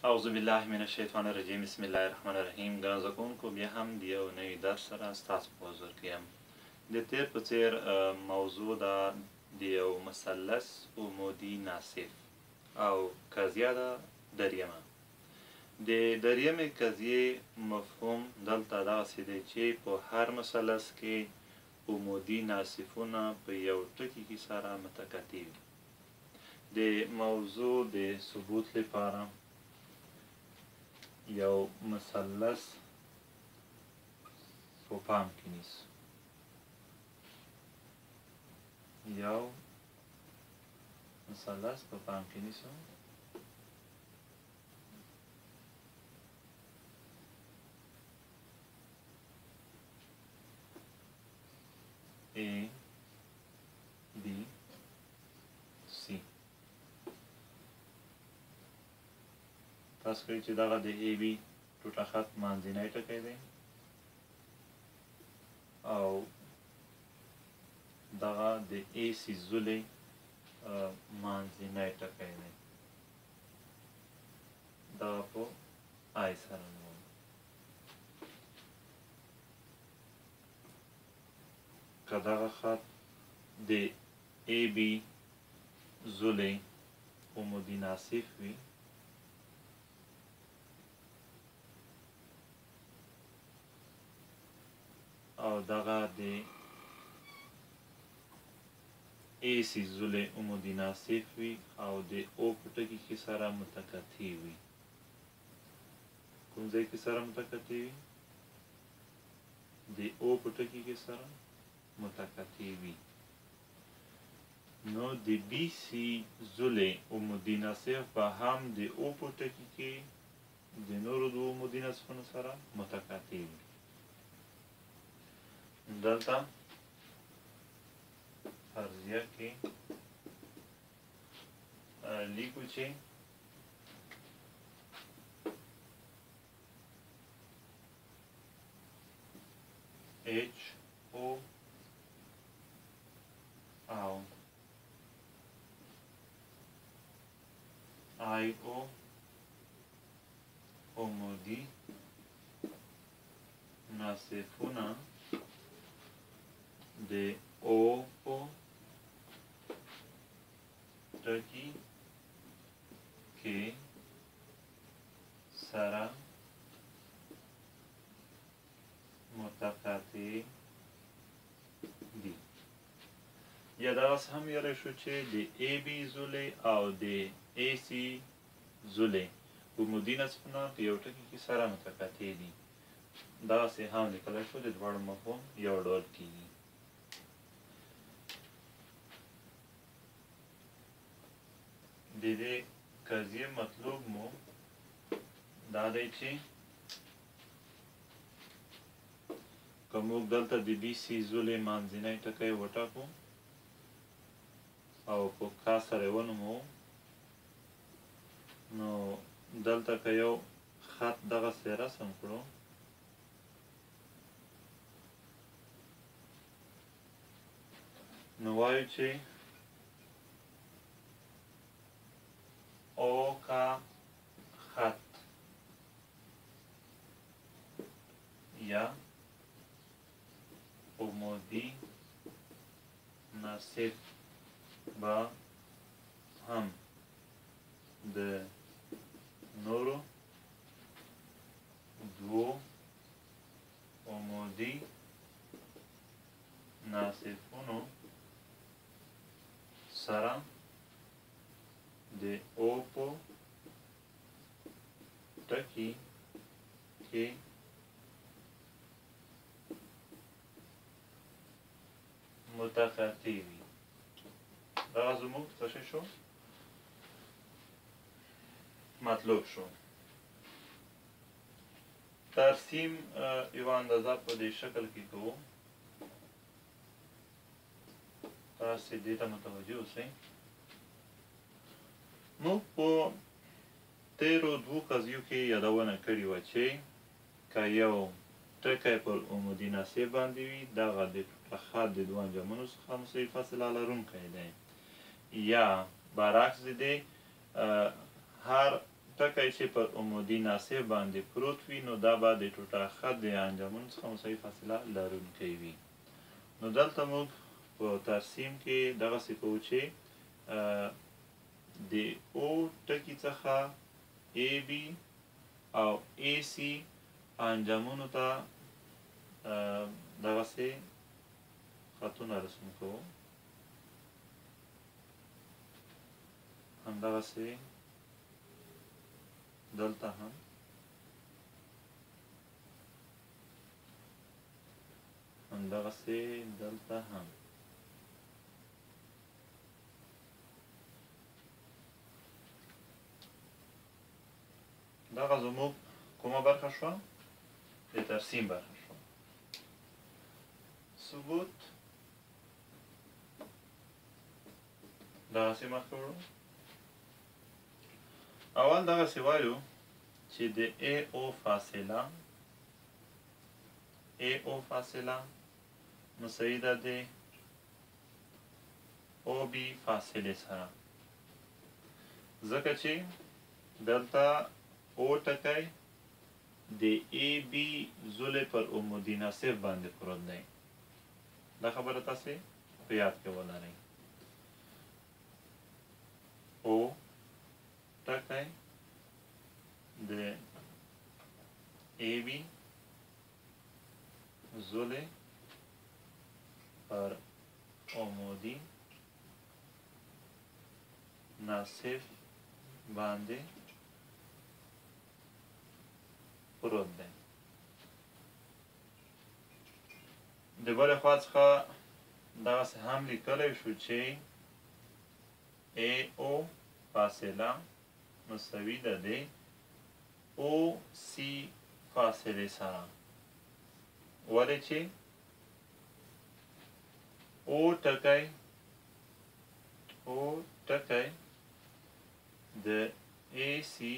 اعوذ بالله من الشیطان الرجیم. بسم الله الرحمن الرحیم. ګران زده کوونکو، بیا هم د یو نوي درس سره ستاسو په حضور کې یم. د تېر په څېر موضوع ده د یو مثلث عمودي ناصف او قضیه ده دریمه. د دریمې قضیې مفهوم دلته دغسې دی چې په هر مثلث کې عمودي ناصفونه په یو ټکي کې سره متقاطع وي. د موضوع د ثبوت لپاره یو مثلث په پام کې نیسو. یو مثلث په پام کې نیسو. A B C. فرض کړئ چې دغه د A B ټوټه خط منځنی ټکی دی او دغه د A C ضلع منځنی ټکی دی. دغه په I سره نوموو. که دغه خط د A B ضلع عمودي ناصف وي، او دغه د A C ضلع عمودي ناصف وي او د O په ټکي کې سره متقاطع وي، کوم ځای کې سره متقاطع وي؟ د O په ټکي کې سره متقاطع وي. نو د B C ضلع عمودي ناصف به هم د O په ټکي کې د نورو دوو عمودي ناصفونو سره متقاطع وي. دلته فرضیه کې لیکو چې H O او I O عمودي ناصفونه د O په ټکي کې سره متقاطع دي. یا دغسې هم ویلی شو چې د A B ضلع او د A C ضلع عمودي نصفونه په یو ټکي کې سره متقاطع دي. دغسې هم لیکلی شو، د دواړو مفهوم یو ډول کیږي. د دې قضیې مطلوب مو دا دی چې که موږ دلته د بي سي ضلع منځنی ټکی وټاکو او په کا سره یې ونوموو، نو دلته که یو خط دغسې رسم کړو، نو وایو چې او کا خط یا عمودي ناصف به هم د نورو دوو عمودي ناصفونو سره د او په ټکي کې متقاطع وي. دغه زموږ څه شی شو؟ مطلوب شو. ترسیم یوه اندازه په دې شکل کې کوو، تاسې دې ته متوجه اوسئ. موږ په تېرو دوو قضیو کې یادونه کړې وه چې که یو ټکی پر عمودي ناصف باندې وي، دغه د ټوټه خط د دوو انجامونو څخه مساوي فاصله لرونکی دی، یا برعکس د دې هر ټکی چې پر عمودي ناصف باندې پروت وي نو دا به د ټوټه خط د انجامونو څخه مساوي فاصله لرونکی وي. نو دلته موږ په ترسیم کې دغسې کوو چې د او ټکي څخه ای بي او ای سي انجامونو ته دغسې خطونه رسم کوو، همدغسې دلته هم همدغسې دلته هم. دغه زموږ کومه برخه شوه؟ د ترسیم برخه شوه. ثبوت دغسې مخکې وړو. اول دغسې وایو چې د ای او فاصله، ای او فاصله مساوي ده د او بي فاصلې سره، ځکه چې دلته او ټکی د ای بي ضلع پر عمودي ناصف باندې پروت دی. دا خبره تاسې په یاد کې ولرئ. او ټکی د ای بي ضلع پر عمودي ناصف باندې پروت دی. د بلې خوا څخه دغسې هم لیکلی شو چې ای او فاصله مساوي ده د او سی فاصلې سره، ولې چې او ټکی د ای سی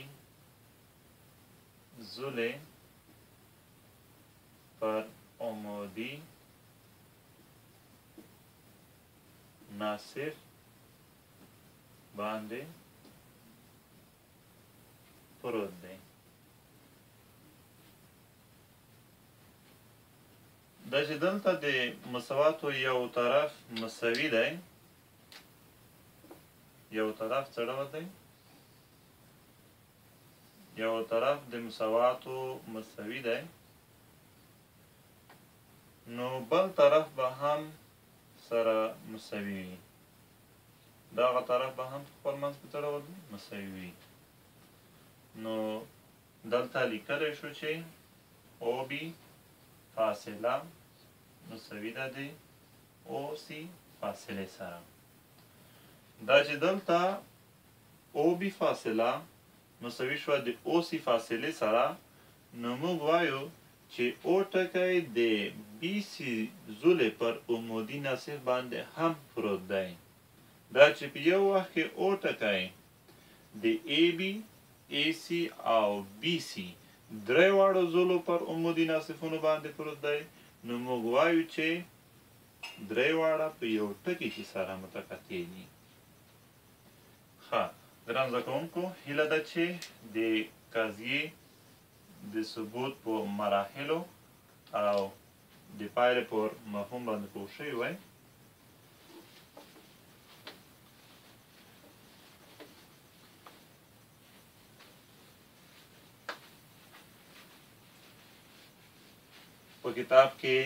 ضلع پر عمودي ناصف باندې پروت دی. دا چې دلته د مساواتو یو طرف مساوي دی، یو طرف څه ډول دی؟ یو طرف د مساواتو مساوي دی، نو بل طرف به هم سره مساوي وي. دغه طرف به هم خپل منځ کې څه ډول دی؟ مساوي وي. نو دلته لیکلی شو چې او بي فاصله مساوي ده د او سی فاصلې سره. دا چې دلته او بي فاصله مساوي شوه د او سی فاصلې سره، نو موږ وایو چې او ټکی د بي سي ضلع پر عمودي ناصف باندې هم پروت دی. دا چې په یو وخت کې او ټکی د ای بي، ای سی او بي سي درې واړو ضلعو پر عمودي ناصفونو باندې پروت دی، نو موږ وایو چې درې واړه په یو ټکي کې سره متقاطع دي. ښه ګران زده کوونکو، هیله ده چې د قضیې د ثبوت په مراحلو او د پایلې پر مفهوم باندې پوه شوي وئ. په کتاب کې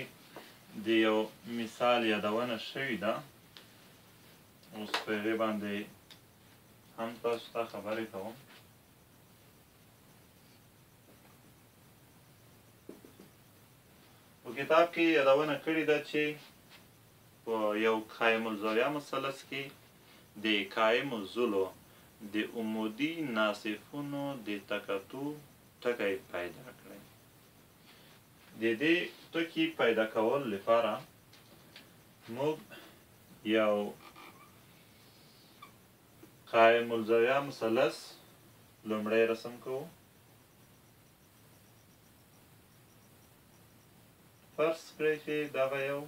د یو مثال یادونه شوې ده، اوس په هغې باندې هم تاسو ته خبرې کوم. په کتاب کې یادونه کړې ده چې په یو قایم الزاویه مثلث کې د قایم الضلعو د عمودي ناصفونو د تقاطع ټکی پیدا کړئ. د دې ټکي پیدا کولو لپاره موږ یو قایم الزاویه مثلث لومړی رسم کوو. فرض کړئ چې دغه یو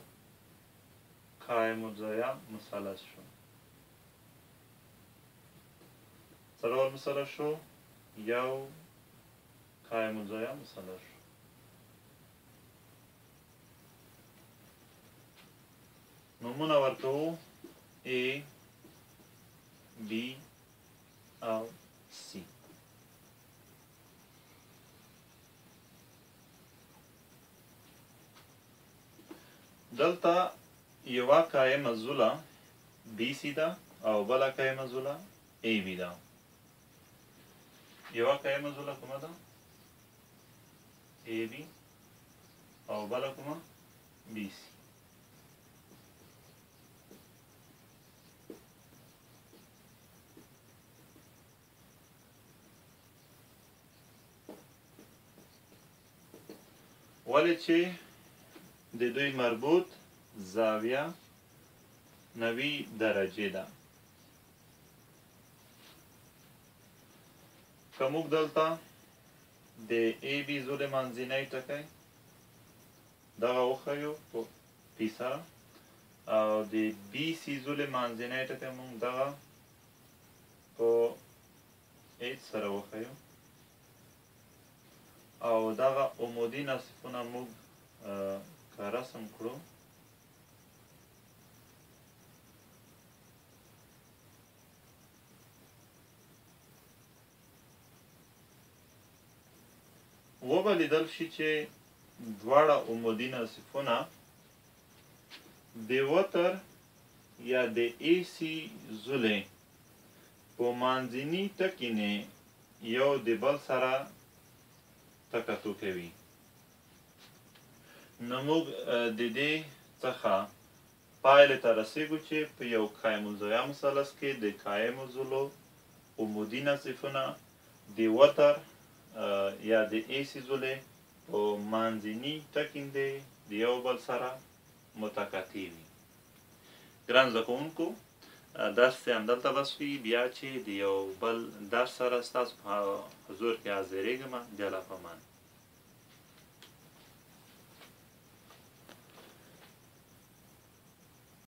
قایم الزاویه مثلث شو. څه ډول مثلث شو؟ یو قایم الزاویه مثلث شو. نومونه ورکوو A، B او C. دلته یوه قایمه ضلع BC ده او بله قایمه ضلع AB ده. یوه قایمه ضلع کومه ده؟ AB او بله کومه؟ BC. ولې چې د دوی مربوط زاویه 90 درجې ده. که موږ دلته د AB ضلع منځنی ټکی دغه وښیو په P سره، او د BC ضلع منځنی ټکی موږ دغه په H سره وښیو، او دغه عمودي نصفونه موږ که رسم کړو وبه لیدل شي چې دواړه عمودي نصفونه د وتر یا د AC ضلع په منځني ټکي نه یو د بل سره تقاطع کوي. نو موږ د دې څخه پایلې ته رسیږو چې په یو قایم الزاویه مثلث کې د قایمو ضلعو عمودي نصفونه د وتر یا د AC ضلع په منځني ټکي د یو بل سره متقاطع وي. ګران زده کوونکو، درس دې همدلته بس وي. بیا چې د یو بل درس سره ستاسو په حضور کې حاضرېږم، د الله په امان.